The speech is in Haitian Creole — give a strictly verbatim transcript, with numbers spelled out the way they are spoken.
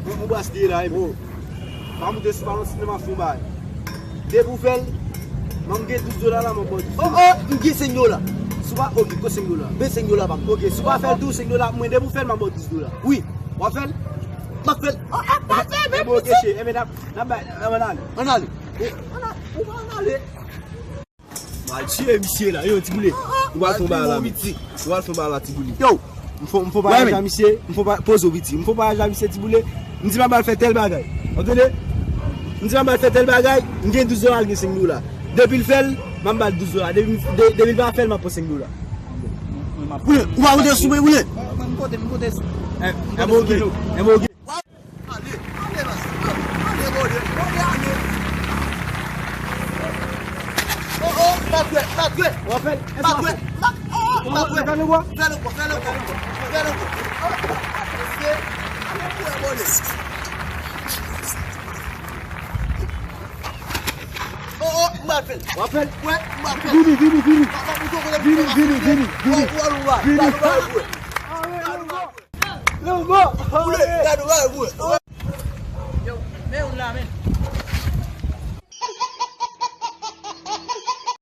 Mwen, mwen bras li ye la, wi. M a monte sou balon, si m ap fè yon bagay. Depi w fè l, m gen douz dola la, m ap ba w douz dola. Oh, oh, m gen senk dola. Si w pa, oke, kote senk dola? Ben senk dola pa m. Oke, si w pa fè l tou, senk dola pou mwen, depi w fè l, m ap ba w douz dola. Wi. W ap fè l? M ap fè l. Oh, oh, m ap fè l, men oke, cheri. Enben, n ap, n ap bay, ann ale. Ann ale. Ann ale. Ou pa ann ale. Mal tiye misye la, yo, Ti Boule. Ou pral fè yon bagay la, men. Ou pral fè yon bagay la, Ti Boule. Yo, m fè, m fè yon bagay a misye, m fè yon bagay, poze w, piti. M fè yon bagay a misye, Ti Boule. M di m ap al fè tèl bagay. Ou tande? M di m ap al fè tèl bagay, m gen douz dola, l gen senk dola. Depi l fè l, m ap ba l douz dola. Depi, de- depi l pa fè l, m ap pran senk dola. Boule, ou pa konte sou mwen, Boule? Mwen, mwen, m konte, m konte sou. Eh, eh, bon, ok. Eh, bon, ok. Ale, ale, baz. Ale, bòdè. Bòdè, ale. Oh, oh, m pa kwè, m pa kwè. W ap fè l? M pa kwè. M pa, oh, oh, m pa kwè. Fè l ankò. Fè l ankò, fè l ankò. Fè l ankò. Oh, oh, mesye. Ale, kwè, bòdè. Oh, oh, m pa fè l. W ap fè l? Wè, m pa fè l. Vini, vini, vini. Papa, m konnen, vini, vini, vini, vini. Wè, wè, wè. Vini. Gade w, gade w. Boule, gade w, gade w.